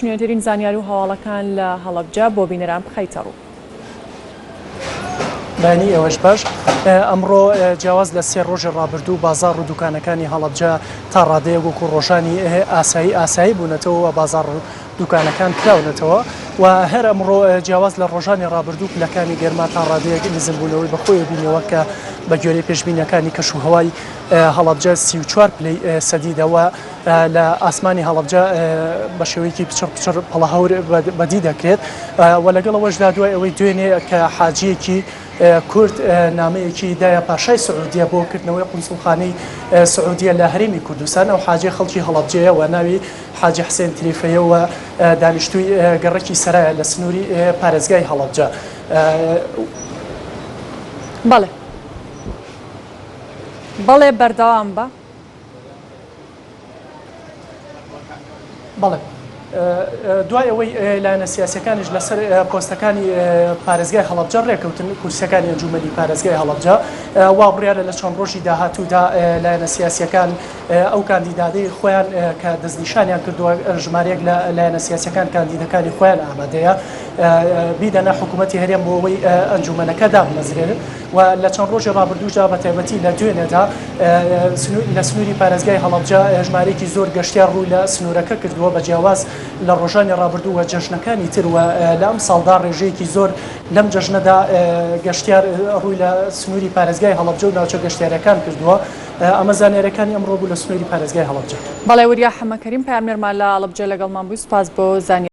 نوێترین زانیاری و هەواڵەکان لە هەڵەبجە بۆ بینەران بخەیتە ڕوو. بەیانی ئێوەش باش. ئەمڕۆ جیاواز لە سێ ڕۆژی ڕابردوو بازاڕ و دوکانەکانی هەڵەبجە تا ڕادەیەک وەکو ڕۆژانی ئاسایی ئاسایی بوونەتەوە و بازاڕ و دوکانەکان کراونەتەوە و هەر ئەمڕۆ جیاواز لە ڕۆژانی ڕابردوو پلەکانی گەرما تا ڕادەیەک نزمبوونەوەی بەخۆیەوە بینیەوە کە بە گوێرەی پێشبینیەکانی کەشوهەوای هەڵەبجە 34 پلەی سەدیدە و لە ئاسمانی هەڵەبجە بە شێوەیەکی پچڕ پچڕ پەڵە هەور بەدی دەکرێت و لەگەڵ ئەوەشدا دوای ئەوەی دوێنێ کە حاجیەکی کورد نامەیەکی دایە پاشای سعودیە بۆ کردنەوەی قونسوڵخانەی سعودیە لە هەرێمی کوردستان ئەو حاجی خەڵکی هەڵەبجەیە و ناوی حاجی حسێن تریفەیە و دانیشتووی گەڕەکی سەرایە لە سنووری پارێزگای هەڵەبجە. بەڵێ بەڵێ بەردەوام بە. بەڵێ دوای ئەوەی لایەنە سیاسەکانیش لەسەر پۆستەکانی پارێزگای هەڵەبجە ڕێکەوتن کورسەکانی ئەنجومەنی پارێزگای هەڵەبجە وا بڕیارە لە چەند ڕۆژی داهاتوودا لایەنە سیاسەکان ئەو کاندیدادەی خۆیان کە دەستنیشانیان کردووە ژمارەیەک لە لایەنە سیاسەکان کاندیدەکانی خۆیان ئامادەیە بیدەنە حکوومەتی هەرێم بۆ ئەوەی ئەنجومەنەکە دابمەزرێنن و لە چەند ڕۆژی ڕابردووشدا بە تایبەتی لە دوێنێدا لە سنووری پارێزگای هەڵەبجە ژمارەیەکی زۆر گەشتیار ڕووی لە سنوورەکە کردووە بە جیاواز لە ڕۆژانی ڕابردوو و جەژنەکانی تر و لە ئەمساڵدا ڕێژەیەکی زۆر لەم جەژنەدا گەشتیار ڕووی لە سنووری پارێزگای هەڵەبجە و ناوچە گەشتیارەکان کردووە ئەمە زانیاریەکانی ئەمڕۆ بوو لە سنووری پارێزگای هەڵەبجە. بەڵێ وریا حەمەکەریم پەیامنێرمان لە هەڵەبجە لەگەڵمان بووی سوپاس بۆ زانیاریەکانت.